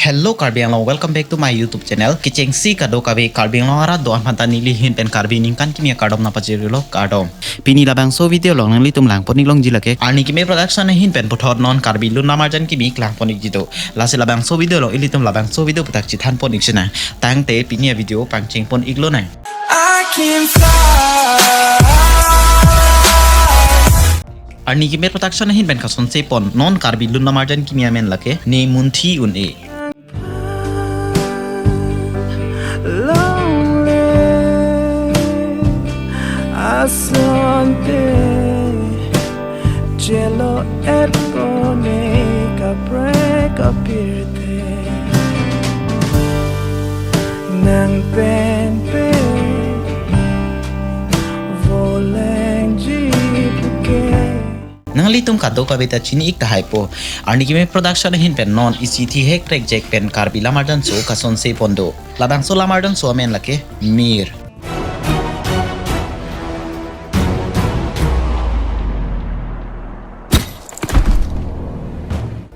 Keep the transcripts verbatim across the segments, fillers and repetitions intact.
Hello Karbi Anglong, welcome back to my YouTube channel. Kechengsi kadokave Karbi Anglong arat do-an aphanta neli ahin pen Karbi Ningkan Kimi akardom nangpachirilo, kardom. Pini labangso video along nanglitum langpon iklongji lake Arni Kimi Production ahin pen puthot non Karbi Lun Lamarjan kimi klangpon ikji do. Lasi labangso video along ilitum labangso video aputhak chethanpon ik sinang. Tangte pini avideo pangchengpon iklonang. I can fly. Arni Kimi Production ahin pen kasonsepon non Karbi Lun Lamarjan kimi amen lake Ne Munthi Un-e. Longle asonte chelo-etpo ne kaprek apirthe nang pen pe volengji puke. Nanglitum kadokave ta chini ik tahaipo. Arni Kimi Production ahin pen non isi thihek prekjek pen Karbi Lamarjan so kasonsepon do. Labangso Lamarjan so amen lake Mir.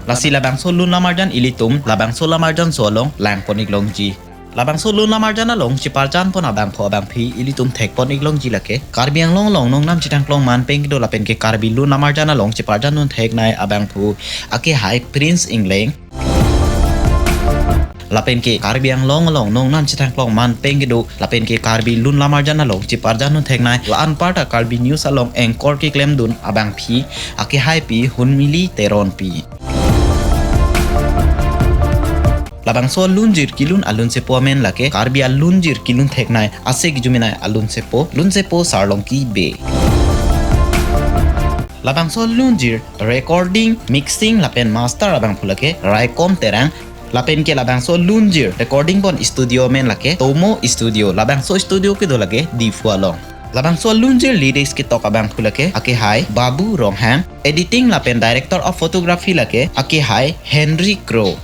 Lasi labangso Lun Lamarjan ilitum labangso Lamarjan so along langpon iklongji. Labangso Lun Lamarjan along cheparjanpon abangphu abangphi ilitum thekpon iklongji lake Karbi Anglong along nongnam chethan klong man pen kedo lapen ke Karbi Lun Lamarjan along cheparjandun theknei abangphu akehai Prince Engleng. Lapen ke Karbi Anglong along nongnam chethan klong man pen kedo lapen ke Karbi Lun Lamarjan along cheparjandun theknei la-anparta Karbi News along anchor keklemdun abangphi akehai pi Hunmili Teronpi. Labangso alunjir kelun alunsepo amen lake Karbi alunjir kelun theknei ase kijumenei alunsepo, lunsepo Sarlongki Bey. Labangso alunjir recording, mixing lapen master abangphu lake Raikom Terang. Lapen ke labangso alunjir recording pon studio amen lake Tomo Studio. Labangso studio kedo lake Diphu along. Labangso alunjir lyrics ketok abangphu lake akehai Babu Ronghang. Editing lapen director of photography lake akehai Henry Kro.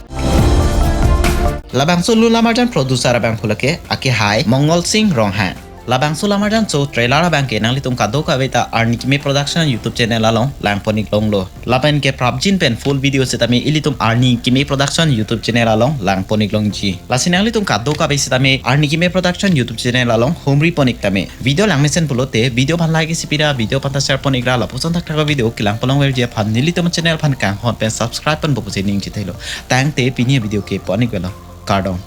Labangso Lun Lamarjan producer abangphu lake akehai Mongol Singh Ronghang. Labangso Lamarjan so trailer abangke nanglitum kadokave ta Arni Kimi Production YouTube channel along langpon iklonglo. Lapen ke prapjin pen full video setame ilitum Arni Kimi Production YouTube channel along langpon iklongji. Lasi nanglitum kadokave setame Arni Kimi Production YouTube channel along humripon ik tame. Video langmesen pulote video aphan like isi pira, video aphanta share pon ikra, lapuson thakthak video kelang palong verji aphan nelitum channel aphan kanghon pen subscribe ponpo pusi ning chithelo. Tangte pini video ke pon ikvelo. Kardom.